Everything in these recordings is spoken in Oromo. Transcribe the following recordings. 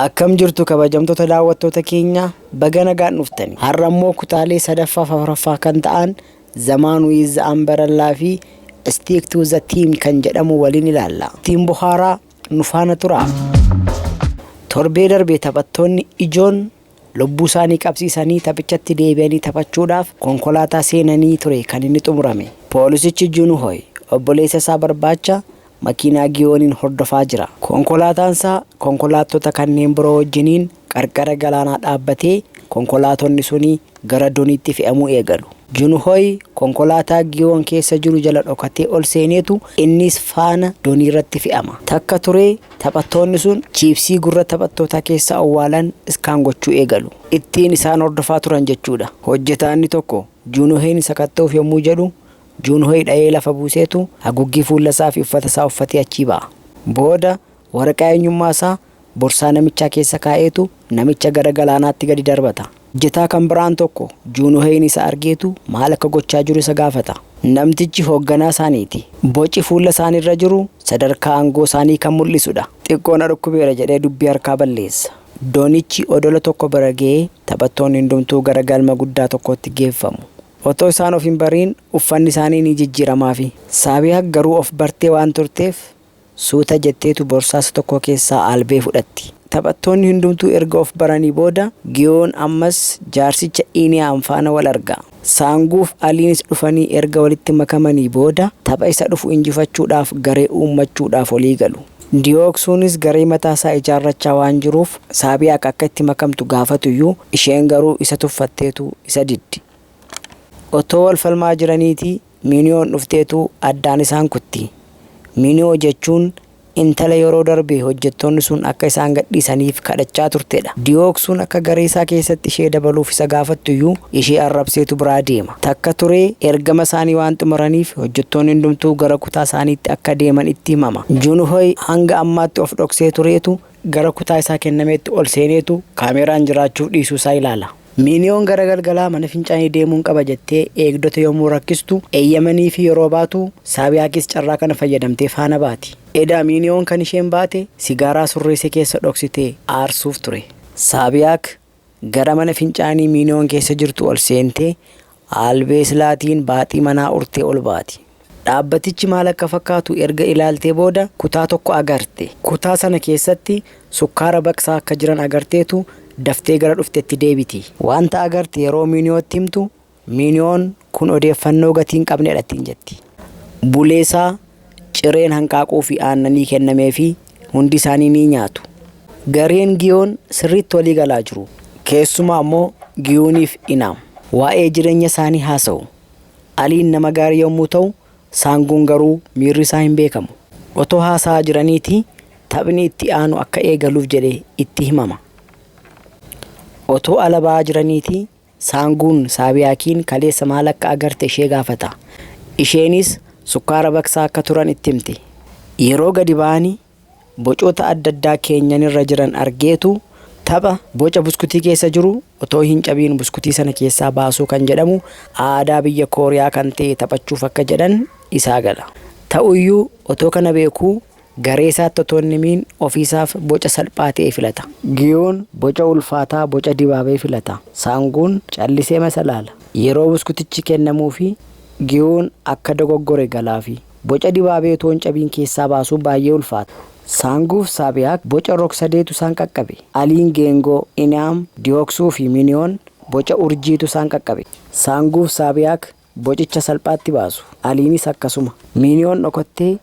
Akkam jirtu kabajamtoota daawwattoota keenya, baga nagaan dhuftani. Har'a immoo kutaalee sadaffaa fi afuraffaa kan ta'an The Man with the Umbrella fi Stick to the Team kan jedhamu waliin ilaalla. Ittiin bohaaraa, nu faana tura. Torbee darbe taphattoonni ijoon lubbuu isaanii qabsiisanii taphichatti deebi'anii taphachuudhaaf konkolaataa seenanii ture kan inni xumurame. Poolisichi Junuhoy obboleessa isaa barbaacha makiinaa Giyooniin hordofaa jira. Konkolaataan isaa konkolaattota kanneen biroo wajjiniin qarqara galaanaa dhaabbatee konkolaatonni suni gara doniitti fe'amuu eegalu. Junuhoy konkolaataa Giyoon keessa jiru jala dhokatee ol seeneetu innis faana donii irratti fe'ama. Takka turee taphattoonni sun chiipsii gurra taphattootaa keessa awwaalan scan gochuu eegalu. Ittiin isaan hordofaa turan jechuudha. Hojjetaanni tokko Junuhoyn sakatta'uuf yommuu jedhu Juunhoy dha'ee lafa buuseetu haguuggii fuula isaa fi uffata isaa uffatee achii ba'a. Booda waraqaa eenyummaa isaa borsaa namichaa keessa kaa'eetu namicha gara galaanaatti gadi darbata. Hojjetaa kan biraan tokko Juunhoyn isa argeetu maal akka gochaa jiru isa gaafata. Namtichi hoogganaa isaaniiti. Boci fuula isaaniirra jiru sadarkaa aangoo isaanii kan mul'isudha. Xiqqoo na dhukkubeera jedhee dubbii harkaa balleessa. Doonichi odola tokko bira ga'ee taphattoonni hundumtuu gara galma guddaa tokkotti geeffamu. Otoo isaan of hin bariin uffanni isaanii ni jijjiiramaafi. Saabiyaa garuu of bartee waan turteef suuta jetteetu borsaa isa tokko keessaa albee fudhatti. Taphattoonni hundumtuu erga of baranii booda Giyoon ammas jaarsicha Iniyaam faana wal arga. Saanguuf Aliinis dhufanii erga walitti makamanii booda tapha isa dhufu injifachuudhaaf garee uummachuudhaaf walii galu. Diyooksuunis garee mataasaa ijaarrachaa waan jiruuf Saabiyaak akka itti makamtu gaafatuyyuu isheen garuu isa tuffatteetu isa diddi. Otoo wal falmaa jiraniitii Miniyoon dhufteetu addaan isaan kutti. Miniyoo jechuun intala yeroo darbe hojjettoonni sun akka isaan gadhiisaniif kadhachaa turtedha. Diyooksuun akka garee isaa keessatti ishee dabaluuf isa gaafattuyyuu ishee arrabseetu biraa deema. Takka turee ergama isaanii waan xumuraniif hojjettoonni hundumtuu gara kutaa isaaniitti akka deeman itti himama. Junuhoy hanga ammaatti of dhoksee tureetu gara kutaa isaa kennameetti ol seeneetu kaameraan jiraachuuf dhiisuu isaa ilaala. Miniyoon gara galgalaa mana fincaanii deemuun qaba jettee eegdota yommuu rakkistu eeyyamanii fi yeroo baatu Saabiyaakis carraa kana fayyadamtee faana baati. Edaa Miniyoon kan isheen baate sigaaraa surreessee keessa dhoksitee aarsuuf ture. Saabiyaak gara mana fincaanii Miniyoon keessa jirtu ol seentee albee silaatiin baaxii manaa urtee ol baati. Dhaabbatichi maal akka fakkaatu erga ilaaltee booda kutaa tokko agarte. Kutaa sana keessatti sukkaara baqsaa akka jiran agarteetu daftee gara dhuftetti deebiti. Wanta agarte yeroo Miniyootti himtu Miniyoon kun odeeffannoo gatii hin qabnedha ittiin jetti. Buleesaa cireen hanqaaquu fi aannanii kennameefi hundi isaanii ni nyaatu. Gareen Giyoon sirriitti walii galaa jiru. Keessumaa immoo Giyooniif Inaam. Waa'ee jireenya isaanii haasa'u. Aliin nama gaarii yommuu ta'u, Saanguun garuu miirri isaa hin beekamu. Otoo haasa'aa jiraniiti taphni itti aanu akka eegaluuf jedhe itti himama. Otoo ala ba'aa jiraniiti Saanguun Saabiyaakiin kaleessa maal akka agarte ishee gaafata. Isheenis sukkaara baqsaa akka turan itti himti. Yeroo gadi ba'anii bocoota adda addaa keenyanirra jiran argeetu tapha boca buskutii keessa jiru otoo hin cabiin buskutii sana keessaa baasuu kan jedhamu aadaa biyya Kooriyaa kan ta'e taphachuuf akka jedhan isaa gala. Ta'uyyuu otoo kana beekuu garee isaatti otoo hin himiin ofiisaaf boca salphaa ta'e filata. Giyoon boca ulfaataa boca dibaabee filata. Saanguun callisee masa laala. Yeroo buskutichi kennamuufi Giyoon akka dogoggore galaafi. Boca dibaabee otoo hin cabiin keessaa baasuun baay'ee ulfaata. Saanguuf Saabiyaak boca rog-sadeetu isaan qaqqabe. Aliin geengoo, Inaam, Diyooksuu fi Miniyoon boca urjiitu isaan qaqqabe. Saanguuf Saabiyaak bocicha salphaatti baasu. Aliinis akkasuma. Miniyoon dhokottee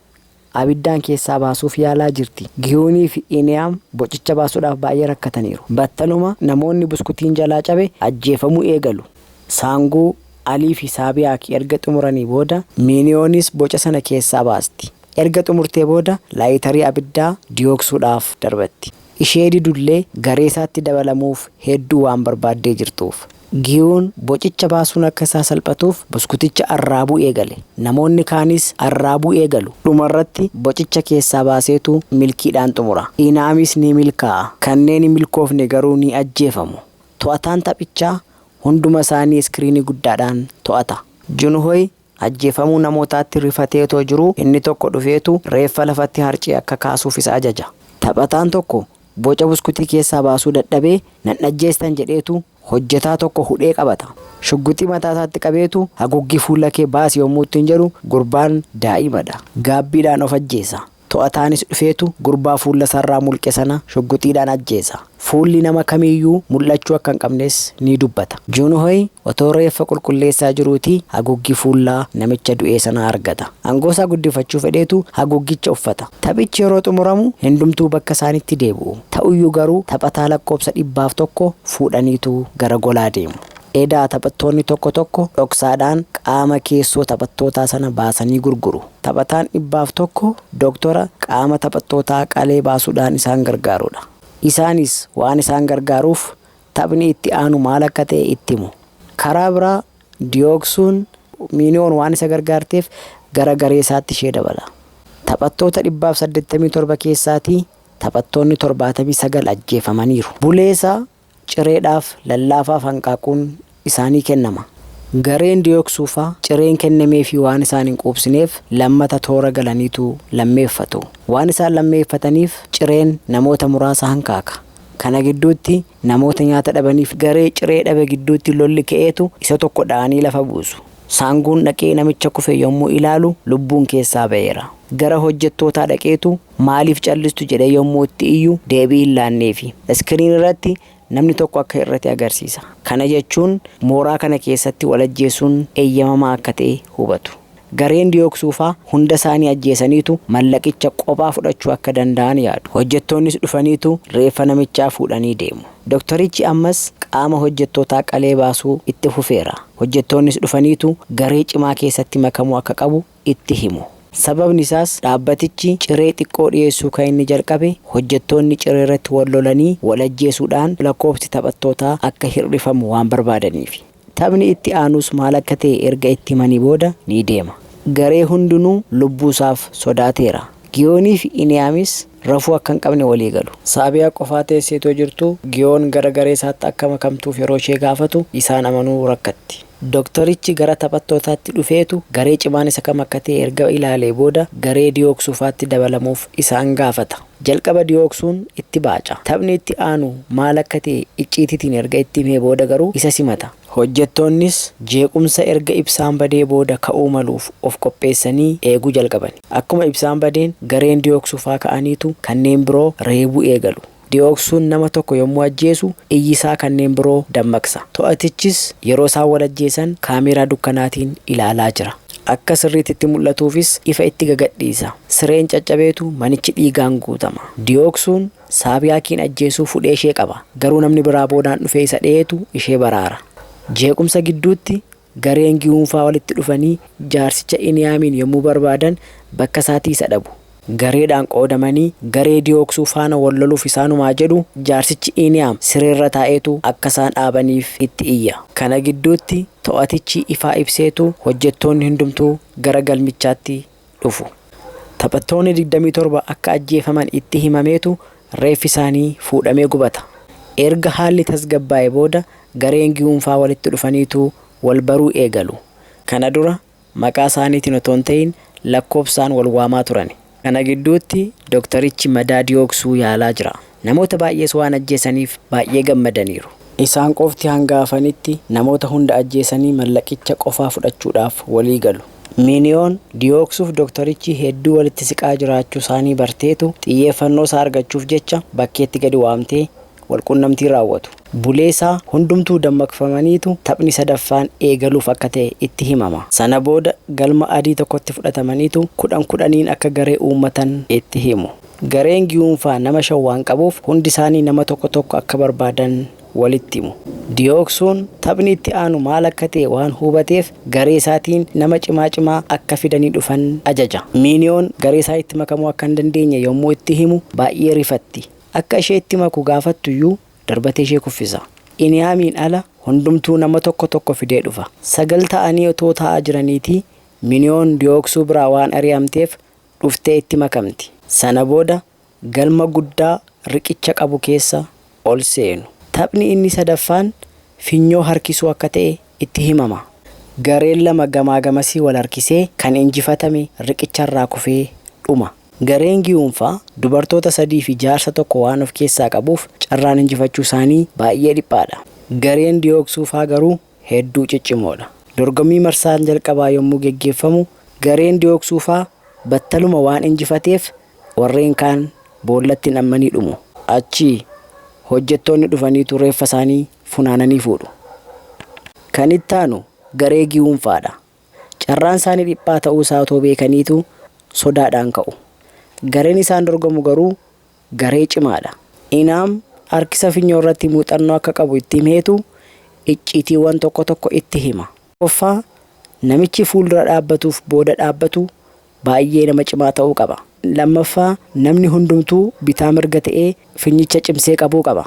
abiddaan keessaa baasuuf yaalaa jirti. Giyoonii fi Iniyaam bocicha baasuudhaaf baay'ee rakkataniiru. Battaluma namoonni buskutiin jalaa cabe ajjeefamuu eegalu. Saanguu, Alii fi Saabiyaak erga xumuranii booda Miniyoonis boca sana keessaa baasti. Erga xumurtee booda laayitarii abiddaa diyooksuudhaaf darbatti. Ishee didullee garee isaatti dabalamuuf hedduu waan barbaaddee jirtuuf. Giyuun bocicha baasuun akka isaa salphatuuf buskuticha arraabuu eegale. Namoonni kaanis arraabuu eegalu. Dhumarratti bocicha keessaa baaseetu milkiidhaan xumura. Inaamis ni milkaa'a. Kanneen hin milkoofne garuu ni ajjeefamu. To'ataan taphichaa hunduma isaanii iskiriinii guddaadhaan to'ata. Junhoy ajjeefamuu namootaatti rifatee otoo jiruu inni tokko dhufeetu reeffa lafatti harca'e akka kaasuuf isa ajaja. Taphataan tokko Boca buskutii keessaa baasuu dadhabee nan ajjeestan jedheetu hojjetaa tokko hudhee qabata. Shugguxii mataa isaatti qabeetu haguuggii fuula kee baasi yommuu ittiin jedhu gurbaan daa'imadha. Gaabbiidhaan of ajjeesa. To'ataanis dhufeetu gurbaa fuula isaarraa mulqe sana shugguxiidhaan ajjeesa. Fuulli nama kamiiyyuu mul'achuu akka hin qabnes ni dubbata. Juunhooyi otoo reeffa qulqulleessaa jiruutii haguuggii fuullaa namicha du'ee sana argata. Aangoosaa guddifachuu fedheetu haguuggicha uffata. Taphichi yeroo xumuramu hundumtuu bakka isaanitti deebi'u. Ta'uyyuu garuu taphataa lakkoofsa 101 fuudhaniitu gara golaa deemu. Edaa taphattoonni tokko tokko dhoksaadhaan qaama keessoo taphattootaa sana baasanii gurguru. Taphataan 101 doktora qaama taphattootaa qalee baasuudhaan isaan gargaarudha. Isaanis waan isaan gargaaruuf taphni itti aanu maal akka ta'e itti himu. Karaa biraa Diyooksuun Miiniyoon waan isa gargaarteef gara garee isaatti ishee dabala. Taphattoota 187 keessaatii taphattoonni 79 ajjeefamaniiru. Buleesaa cireedhaaf lallaafaaf hanqaaquun isaanii kennama. Gareen Diyooksuufaa cireen kennameefii waan isaan hin quubsineef lammata toora galaniitu lammeeffatu. Waan isaan lammeeffataniif cireen namoota muraasa hanqaaqa. Kana gidduutti namoota nyaata dhabaniif garee ciree dhabe gidduutti lolli ka'eetu isa tokko dha'anii lafa buusu. Saanguun dhaqee namicha kufe yommuu ilaalu lubbuun keessaa ba'eera. Gara hojjettootaa dhaqeetu maaliif callistu jedhee yommuu itti iyyu deebii hin laanneefi. Iskiriin irratti namni tokko akka irratti agarsiisa. Kana jechuun mooraa kana keessatti wal ajjeesuun eeyyamamaa akka ta'e hubatu. Gareen Diyooksuufaa hunda isaanii ajjeesaniitu mallaqicha qophaa fudhachuu akka danda'an yaadu. Hojjettoonnis dhufaniitu reeffa namichaa fuudhanii deemu. Doktorichi ammas qaama hojjettootaa qalee baasuu itti fufeera. Hojjettoonnis dhufaniitu garee cimaa keessatti makamuu akka qabu itti himu. Sababni isaas dhaabbatichi ciree xiqqoo dhiyeessuu kan inni jalqabe hojjettoonni ciree irratti wal lolanii wal ajjeesuudhaan lakkoofsi taphattootaa akka hir'ifamu waan barbaadaniif. Taphni itti aanus maal akka ta'e erga itti himanii booda ni deema. Garee hundinuu lubbuusaaf sodaateera. Giyoonii fi Iniyaamis rafuu akka hin qabne walii galu. Saabiyaa qofaa teesseetoo jirtu Giyoon gara garee isaatti akka makamtuuf yeroo ishee gaafatu isaan amanuu rakkatti. Doktorichi gara taphattootaatti dhufeetu garee cimaan isa kam akka ta'e erga ilaalee booda garee Diyooksuufaatti dabalamuuf isaan gaafata. Jalqaba Diyooksuun itti baaca. Taphni itti aanu maal akka ta'e icciitiitiin erga itti himee booda garuu isa simata. Hojjettoonnis jeequmsa erga ibsaan badee booda ka'uu maluuf of qopheessanii eeguu jalqaban. Akkuma ibsaan badeen gareen Diyooksuufaa ka'aniitu kanneen biroo reebuu eegalu. Diyooksuun nama tokko yommuu ajjeesu iyyisaa kanneen biroo dammaqsa. To'atichis yeroo isaan wal ajjeesan kaameeraa dukkanaatiin ilaalaa jira. Akka sirriitti itti mul'atuufis ifa itti gagadhiisa. Sireen caccabeetu manichi dhiigaan guutama. Diyooksuun Saabiyaakiin ajjeesuu fudhee ishee qaba. Garuu namni biraa boodaan dhufee isa dheetu ishee baraara. Jeequmsa gidduutti gareen Giyuunfaa walitti dhufanii jaarsicha Iniyaamiin yommuu barbaadan bakka isaatii isa dhabu. Gareedhaan qoodamanii garee Diyooksuu faana wal loluuf isaanumaa jedhu jaarsichi Iniyaam sireerra taa'eetu akka isaan dhaabaniif itti iyya. Kana gidduutti to'atichi ifaa ibseetu hojjettoonni hundumtuu gara galmichaatti dhufu. Taphattoonni 27 akka ajjeefaman itti himameetu reeffi isaanii fuudhamee gubata. Erga haalli tasgabbaa'e booda gareen Giyuunfaa walitti dhufaniitu wal baruu eegalu. Kana dura maqaa isaaniitiin otoo hin ta'in lakkoofsaan wal waamaa turan. Kana gidduutti doktarichi madaa Diyooksuu yaalaa jira. Namoota baay'ees waan ajjeesaniif baay'ee gammadaniiru. Isaan qofti hanga hafanitti namoota hunda ajjeesanii mallaqicha qofaa fudhachuudhaaf walii galu. Miiniyoon Diyooksuuf doktarichi hedduu walitti siqaa jiraachuu isaanii barteetu xiyyeeffannoo isaa argachuuf jecha bakkeetti gadi waamtee walqunnamtii raawwatu. Buleesaa hundumtuu dammaqfamaniitu taphni sadaffaan eegaluuf akka ta'e itti himama. Sana booda galma adii tokkotti fudhatamaniitu 10 10 akka garee uummatan itti himu. Gareen Giyuunfaa nama 5 waan qabuuf hundi isaanii nama tokko tokko akka barbaadan walitti himu. Diyooksuun taphni itti aanu maal akka ta'e waan hubateef garee isaatiin nama cimaa cimaa akka fidanii dhufan ajaja. Miiniyoon garee isaa itti makamuu akka hin dandeenye yommuu itti himu baay'ee rifatti. Akka ishee itti maku gaafattu iyyuu darbatee ishee kuffisa. Iniyaamiin ala hundumtuu nama tokko tokko fidee dhufa. 9 ta'anii otoo taa'aa jiraniitii Miniyoon Diyooksuu biraa waan ari'amteef dhuftee itti makamti. Sana booda galma guddaa riqicha qabu keessa ol seenu. Taphni inni sadaffaan finyoo harkisuu akka ta'e itti himama. Gareen lama gamaa gamasii wal harkisee kan injifatame riqicharraa kufee dhuma. Gareen Giyuunfaa dubartoota sadii fi jaarsa tokko waan of keessaa qabuuf carraan injifachuu isaanii baay'ee dhiphaadha. Gareen Diyooksuufaa garuu hedduu ciccimoodha. Dorgommii marsaan jalqabaa yommuu geggeeffamu gareen Diyooksuufaa battaluma waan injifateef warreen kaan boollatti nammanii dhumu. Achii hojjettoonni dhufaniitu reeffa isaanii funaananii fuudhu. Kan itti aanu garee Giyuunfaadha. Carraan isaanii dhiphaa ta'uu isaa otoo beekaniitu sodaadhaan ka'u. Gareen isaan dorgomu garuu garee cimaadha. Inaam harkisa finyoo irratti muuxannoo akka qabu itti himeetu icciitiiwwan tokko tokko itti hima. Tokkoffaa, namichi fuuldura dhaabbatuuf booda dhaabbatu baay'ee nama cimaa ta'uu qaba. Lammaffaa, namni hundumtuu bitaa mirga ta'ee finyicha cimsee qabuu qaba.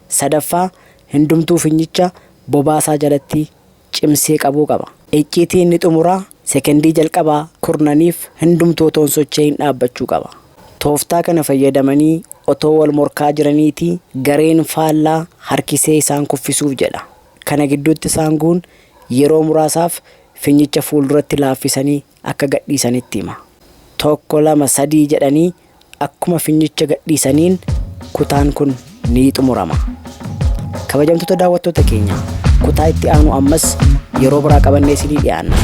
Sadaffaa, hundumtuu finyicha bobaasaa jalatti cimsee qabuu qaba. Icciitiin inni xumuraa sekendii jalqabaa kurnaniif hundumtuu otoo hin socho'in dhaabbachuu qaba. Tooftaa kana fayyadamanii otoo wal morkaa jiraniitii gareen faallaa harkisee isaan kuffisuuf jedha. Kana gidduutti saanguun yeroo muraasaaf finyicha fuulduratti laaffisanii akka gadhiisanitti hima. 1, 2, 3 jedhanii akkuma finyicha gadhiisaniin kutaan kun ni xumurama. Kabajamtoota daawwattoota keenya, kutaa itti aanu ammas yeroo biraa qabannee isinii dhiyaanna.